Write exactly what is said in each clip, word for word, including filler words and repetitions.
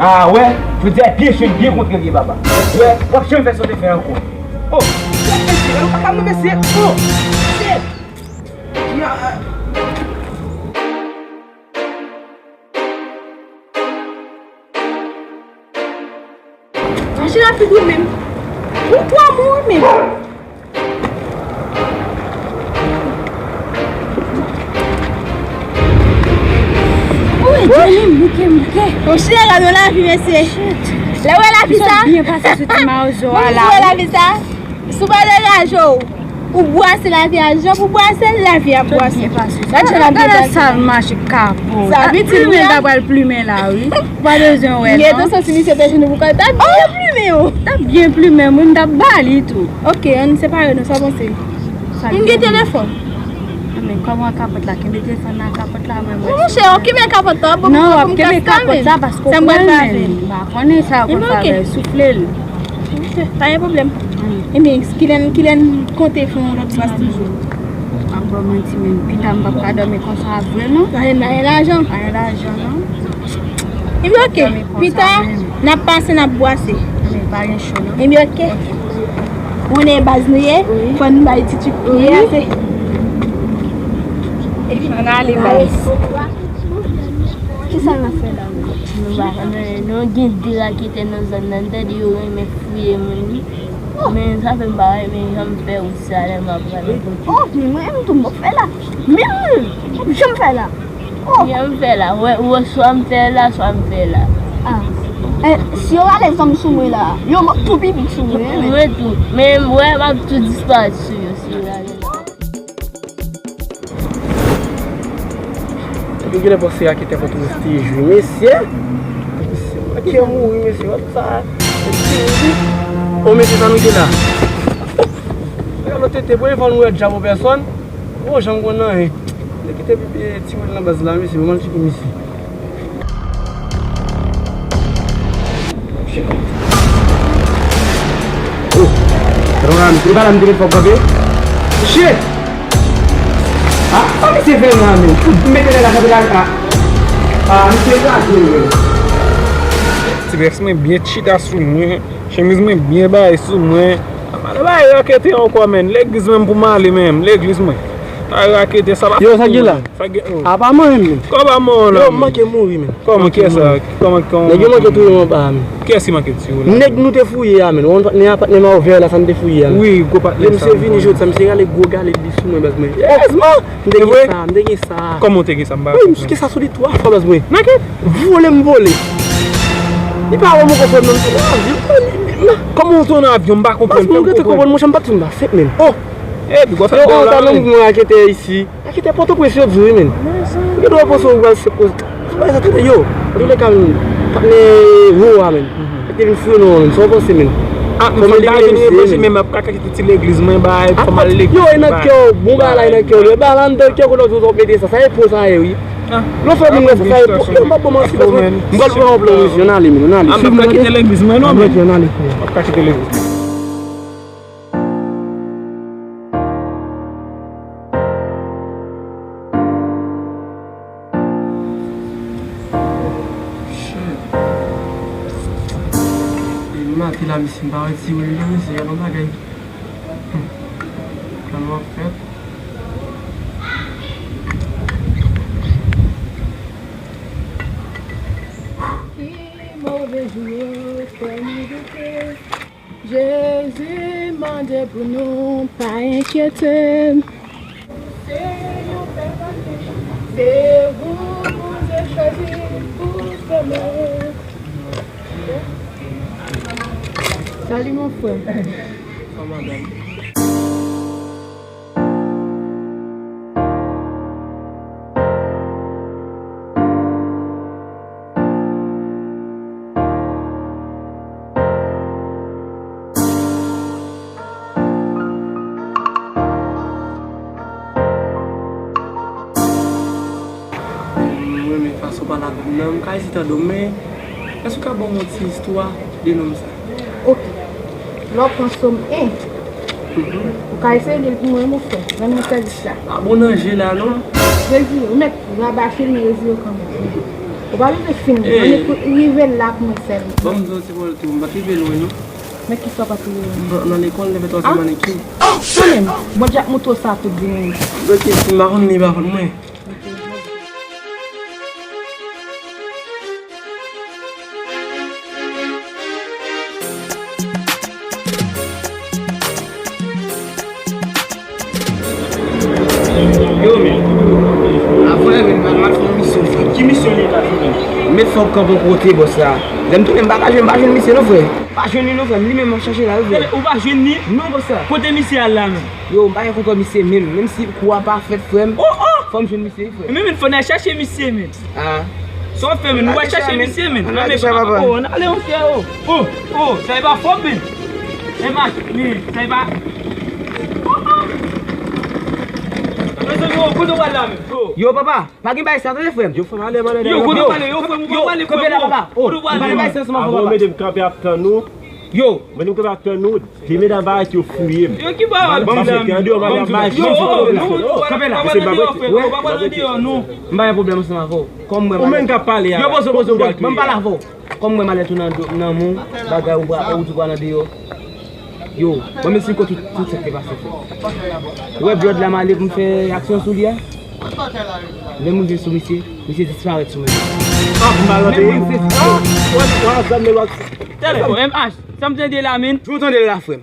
Ah, wè, jodi a byen cho, byen kontre l ye, papa. Wè, w ap janm fè sa w te fè ankò. Oh, mesye, ou pa ka non, mesye. Oh, shit. Mache rapid wi menm. Ou pran mwen menm. Wi, Johnny, m bouke, m bouke. Monchè, gade yon lavi, mesye. Lè w wè lavi sa. Byen pase sou ti mawozo a la. Ou wè lavi sa. Si w pa degaje w, ou bwase lavi a jan pou bwase l, lavi a bwase. Gade jan l ap degaje. Gade sa l mache kapo. Sa ap plimen, l ta pral plimen la, wi. Ou pa bezwen wè, non. Gen tan santi misye te jwenn ou pou kòl, t ap byen plimen w. T ap byen plimen m, wi, m t ap ba li tou. Ok, ann separe nou, sa w panse? M gen telefòn. Men kòman kapòt la? Kenbe telefòn nan kapòt la, mwen, mwen. Monchè, w kenbe kapòt la, bon, non, w ap kenbe kapòt la paske w pral men. M pa konnen sa w konn fè avè l, soufle l. Ok, pa gen pwoblèm. Ebyen, kilè n, kilè n konte fè yon lòt bwase toujou? M ap ba w manti, men pita m p ap ka dòmi konsa vre, non. Pa gen, pa gen lajan. Pa gen lajan, non. Ebyen, ok. Pita, n ap pase, n ap bwase. Men pa gen cho, non. Ebyen, ok. Ou konnen baz nou ye, fò n bay ti tchik pou ye ase. Ann ale, baz. Kisa n ap fè la menm? Nou pa konnen, nou gen de raketè nan zòn nan, n tande yo renmen fouye moun, wi. Men sa fè m pa renmen jan m fè wout sa lè m ap pral. Oh, men mwen menm tou m ap fè la. Men mwen, m ap janm fè la. Oh. Jan m fè la, wè, wè, swa m fè la, swa m fè la. Ah. Eh, si yo rale zam sou mwen la, yo m ap tou pipi sou mwen, men. Mwen tou. Men, wè, m ap tou disparèt sou yo, si yo rale zam. Epi genlè panse raketè konn rete jwe, mesye. Mesye, manke mouri, mesye. Wè sa. O, mesye, sa nou te la. Gade lòt tete, premye fwa nou wè dyab an pèsòn. Bon, jan m konn nan, hein. Te kite pipi ti wèl nan baz la, mesye, mwen al tcheke misye. Oh, patwon la, misye pa la, m te fòk kanpe. Shit! Ah, sa misye fè la, men? Fout, m mete nèg la kanpe la, ah. Ah, misye kraze, men. Ti vès mwen byen chita sou mwen, chemiz mwen byen bay sou mwen. Mwen pa nan bay rakete ankò, men. Legliz menm pou m ale, men. Legliz mwen. Bay rakete, sa pa. Yo, sa gen la? Sa gen, oh. A pa mwen menm, men. Kòman pa mwen la? Yo, m manke mouri, men. Kòman, kiyès sa? Kòman, kòman? Nèg yo manke touye m anba a, men. Kiyès ki manke touye w la? Nèg nou te fouye a, men. Ou konn patnè, patnè m a ouvè la, sa n te fouye a, men. Wi, gwo patnè sa. Lè misye vini jodi sa, misye rale gwo galèt li sou mwen, baz mwen. Erezman, m te gen sa, m te gen sa. Kòman w te gen sa, m pa konprann. Wi, m te gen sa sou li twa fwa, baz mwen. Nan ki? Vole m vole. Li pa wè m ankò frè m nan, m te nan avyon. Kòman w te nan avyon? M pa konprann. Baz mwen, ou gentan konprann, monchè, m pa t fin ba fèt menm. Oh! Epi, w ap fè bèl la, men. Yo, nan mwen raketè isi. Raketè Pòtoprens yo di wi, men. Ou gen dwa panse ou pral se koz. Ou pa sa tande yo. Antouleka, men, patnè wo a, men. Ak te vin fouye nou, men. Sa w panse, men? Ah, men fò m ta vin reflechi, men m ap ka kite ti legliz mwen bay, fò m al legliz. Yo, e nan kè w, bon bagay la, e nan kè w. Yo, bagay la anndan kè w, kote w mete sa. Sa e po sa ye, wi. Lè w fè moun wè sa, sa e po. Yo, m ap bon manti, baz mwen. M pral pran yon plan, mesye, ann ale, men, ann ale. Ah, m ap ka kite legliz mwen, non, men. Ann ale, frè. M ap ka kite legliz. Shit. E maten la, misye, m pa wè ti wè l non, mesye, gade yon bagay. Hmm. Plan w ap fèt. Ki move jou yo fè nou doute. Jezi mande pou nou pa enkyete. Se yon bèl maten. Se ou Bondye chwazi pou sove. Salut mon frère. Kòman, madanm? Mwen renmen fason w pale avè m nan. M ka ezite tande w, men èske w ka ban m yon ti istwa de nonm sa? Ok. Lè w pran Sòm en, ou ka eseye li pou mwen, mon frè. Rann mwen sèvis la. Pa bon nan je la, non. Rezire, ou mèt rabache l, men rezire kanmenm. Ou pa bezwen fin, ann rive la pou mwen sèl. Ban m di w ti pawòl tou, m pa t rive lwen non. Men kisa w pa t rive lwen? M nan lekòl, m te fè twa semèn epi. Kanmenm, Bondye ap montre w sa tout vini. Bloke, si m pa konn li, pa konn mwen. Yo, men. Avè, men, m al fè yon misyon, frè. Ki misyon li la, frè? Met fòk kanpe yon kote, bòs la. Lè m tounen, m pa ka jwenn, m pa jwenn misye non, frè. Pa jwenn li non, frè. Li menm m ap chache la, wi, frè. Ou pa jwenn li? Non, bòs la. Kote misye al la, menm? Yo, m pa gen kontwòl misye menm. Menm si kou a pa fèt, frè m. Oh, oh! Fò m jwenn misye, wi, frè. Men, men, fò n al chache misye, men. Ah. Sa w fè, men? Nou va chache misye, men. Ann ale, papa. Oh, ann ale, monchè, oh. Oh, oh, sa e pa fò, men. E Mak, men, sa e pa. Oh, oh. Mezanmi, oh, kote w al la, men? Oh. Yo, papa, pa gen bagay sa, tande, frè m. Yo, frè m, ale, ale, ale. Yo, kote w ale, yo, frè m, ou pa pale, frè m, oh. Kote w al la, papa? Oh, pa gen bagay sa, ansanm avè w, papa. Mwen menm, m kanpe ap tann ou. Yo. Mwen menm, m kanpe ap tann ou. Ti medam pa arete yo fouye m. Yo, ki bagay w ap di la, men? Yo, oh, nou, nou pa pale andeyò, frè, nou pa pale andeyò, non. M pa gen pwoblèm ansanm avè w. Kòm mwen, ou menm k ap pale a. Yo, poze, poze, poze, mwen pale avè w. Kòm mwen, malèt ou nan do, nan men w, bagay ou, ou di pral andeyò. Yo, mwen menm si m konn tout, tout sa k te pase, frè. Ou wè blòd la, m ale pou m fè aksyon sou li a. Lè m rive sou misye, misye disparèt sou mwen. Ah, m pa rete. Menm mwen, se sa. Ah, wè, wè, zam de lòt. Tèlè, M H, sa m tande la, men? Jan w tande l la, frè m.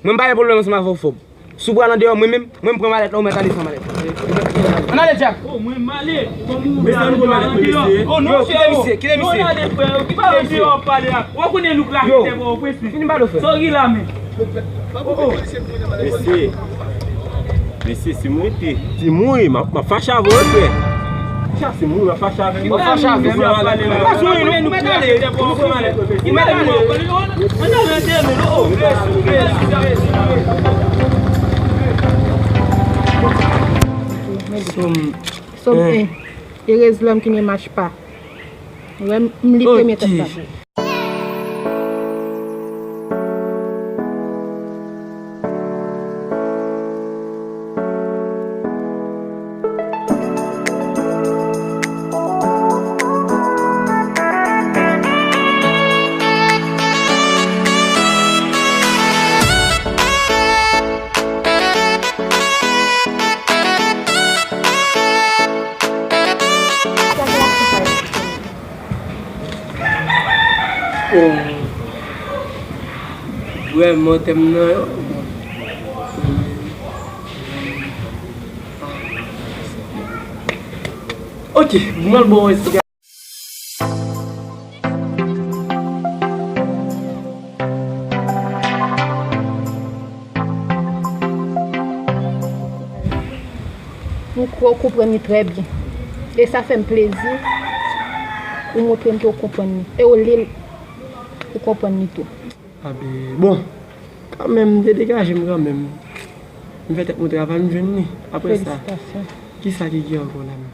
Mwen, m pa gen pwoblèm ansanm avè w, Fòb. Si w pral andeyò, mwen menm, mwen, m pran malèt la, ou mèt ale san malèt. Ann ale, Dyak. Oh, mwen, m ale. Kòm ou pral andeyò, andeyò. Oh, non, kite misye, kite misye. Non, ale, frè, ki pa andeyò w ap pale a? Ou konnen nou klake tè bò, ou prese. Fini pale, frè. Sa w gen la, men? Oh, oh. Mesye. Mesye, si m rete. Si m mouri, m ap, m ap fache avè w, wi, frè. Si m mouri, m ap fache avè w. M ap fache avè w. Ou mèt ale. Ou mèt ale. Ou mèt ale. Sòm en. Erez lòm ki ne mach pa. Ou wè m li premye tèt sa. Oh. Vrèman, tèm nan, yo. Ok, m al ba w yon siga. M kwè w konprann li trè byen. E sa fè m plezi ou montre m ke w konprann li. E w li l, ou konprann li tou. Abi, bon, kanmenm, m te degaje m kanmenm. M fè tèt mwen travay, m jwenn li. Apre sa, kisa ki gen ankò la menm?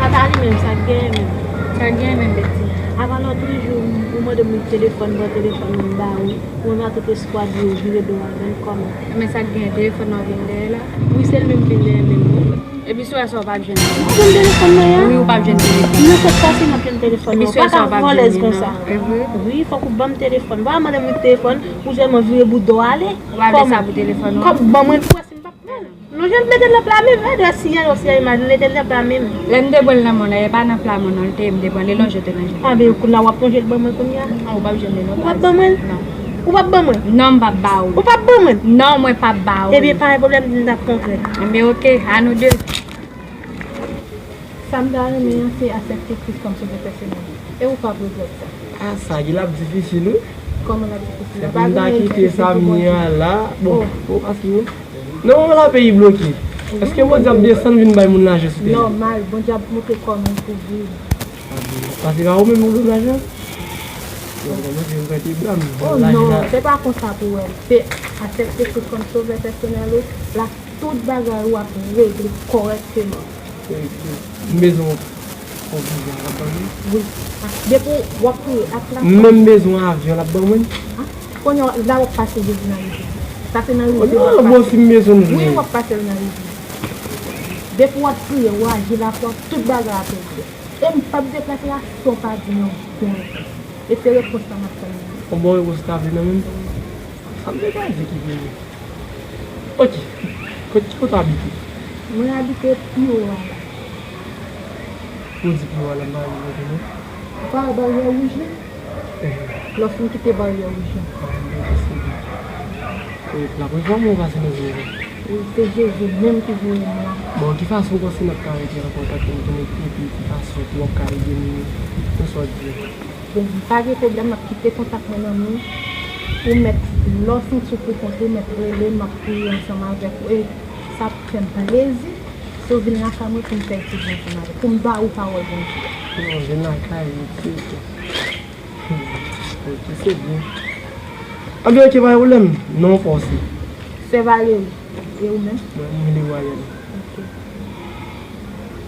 Nathalie menm, sa k genyen menm? Sa k genyen menm, Betty? Apa lòt jou, ou mande m telefòn, ban telefòn mwen ba ou. Mwen pa tout espwa di ou vire do a, menm kòman? Men sa k genyen, telefòn nan vin dèyè la? Wi, se l menm vin dèyè menm, wi. Epi si w wè sa w p ap jwenn li. M ap jwenn telefòn mwen an. Wi, ou p ap jwenn telefòn. Nan tèt pase m ap jwenn telefòn nan. Ou pa ka vòlèz konsa. Wi, fòk ou ban m telefòn. Ou pa mande m telefòn, ou sèlman vire bout do w ale. Ou pa vle sa pou telefòn ou? Kòb ban mwen pou wè si m p ap pran l. Non, jan m mete l nan pla men m, gade siyay, yon siyay imaj, m mete l nan pla men m. Lè m te pran l nan men w la, e pa nan pla men w non l te ye, m te pran l, e lonje w te lonje l. Anben, kounye a w ap lonje l ban mwen kounye a? Non, ou p ap jwenn li non. Ou p ap ban mwen l? Non. Ou p ap ban mwen? Non, m p ap ba ou l. Ou p ap ban mwen l? Non, mwen p ap ba ou l. Ebyen, pa gen pwoblèm, m t ap kontre. Enben, oke, a nou de. Sa m ta renmen an, se aksepte Kris kòm sovè pèsonèl ou. E ou p ap regrèt sa. A, sa gen l ap difisil, wi. Kòman l ap difisil? Epi m ta kite sa m ye a la. Bon, bon, paske non, la peyi bloke. Èske Bondye ap desann vin bay moun lajan sou tè a? Nòmal, Bondye ap montre kòman pou viv. Paske pa ou menm ou menm lajan? Yo, kòmanse m prete bra m. Oh non, se pa konsa pou wè l. Se aksepte Kris kòm sovè pèsonèl ou, la tout bagay ou ap regle kòrèkteman. M bezwen w. Wi. Depi w ap kriye ak la. M menm bezwen avyon l ap ban mwen. Kounye a la w ap pase Jezi nan rivyè. Sa se nan rivyè w ap pase. Bon, si m bezwen l vre. Wi, w ap pase l nan rivyè. Depi w ap kriye, w aji la fwa, tout bagay ap regle. E m p ap deplase la san w pa di m yon bon repons. E se repons sa m ap tann nan. Yon bon repons ou ta vle nan men m? Sa m te ka di ki vini. Ok. Kot, ki kote w abite? Mwen abite pi wo a la. Ou di pi wo a la, m pa rive konnen. Ou pa wè baryè wouj la? Lè w fin kite baryè wouj la. Ah, m te sezi. E la premye fwa mwen pase nan zòn nan. Wi, se Jezi menm ki voye m la. Bon, ki fason w panse n ap ka rete an kontak pou n konnen epi ki fason pou w ap ka ede m nan sa w di a? Bon, pa gen pwoblèm, m ap kite kontak mwen nan men w. Ou mèt, lè w santi w pou kont ou, ou mèt rele m, m ap priye ansanm avèk ou. E sa ap fè m plezi si w vin lakay mwen pou m fè etid yo ansanm avèk ou, pou m ba ou pawòl Bondye a. Non, vin lakay mwen, etid. Hmm, ok, se byen. Anben, ok, pa gen pwoblèm. Non pa w se? Sè Valery. E ou menm? Mwen, mwen Leroy. Ok.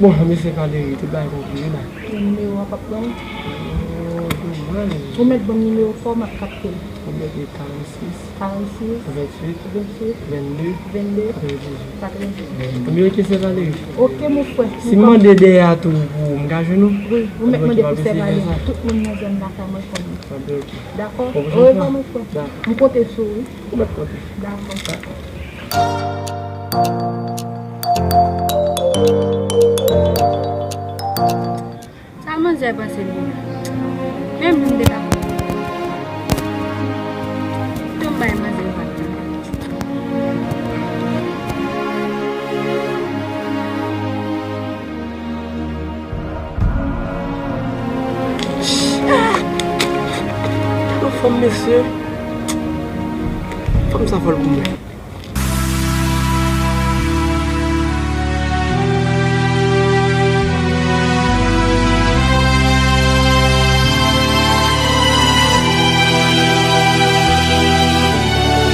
Bon, mesye Valery, tout bagay konplike la. Nimewo a p ap pran? Oh, domaj. Ou mèt ban m nimewo pa w, m ap kapte l. Ou mèt li karannsis. Karannsis. Venntuit. Venntuit. Vennde. Vennde. Katrevendizuit. Katrevendizuit. Ebyen, ok, sè Valery. Ok, mon frè. Si m mande dèyè a tou pou ou, m ka jwenn ou? Wi, ou mèt mande pou sè Valery. Tout moun nan zòn lakay mwen konnen. Ebyen, ok. Dakò? Orevan, mon frè. Dakò. M konte sou ou wi. Ou mèt konte. Dakò. Sa manzè panse li ye la? Menm li m te ka konn. Kite m bay manzè yon pat tan. Yon fanm, mesye. Fanm sa fòl pou mwen.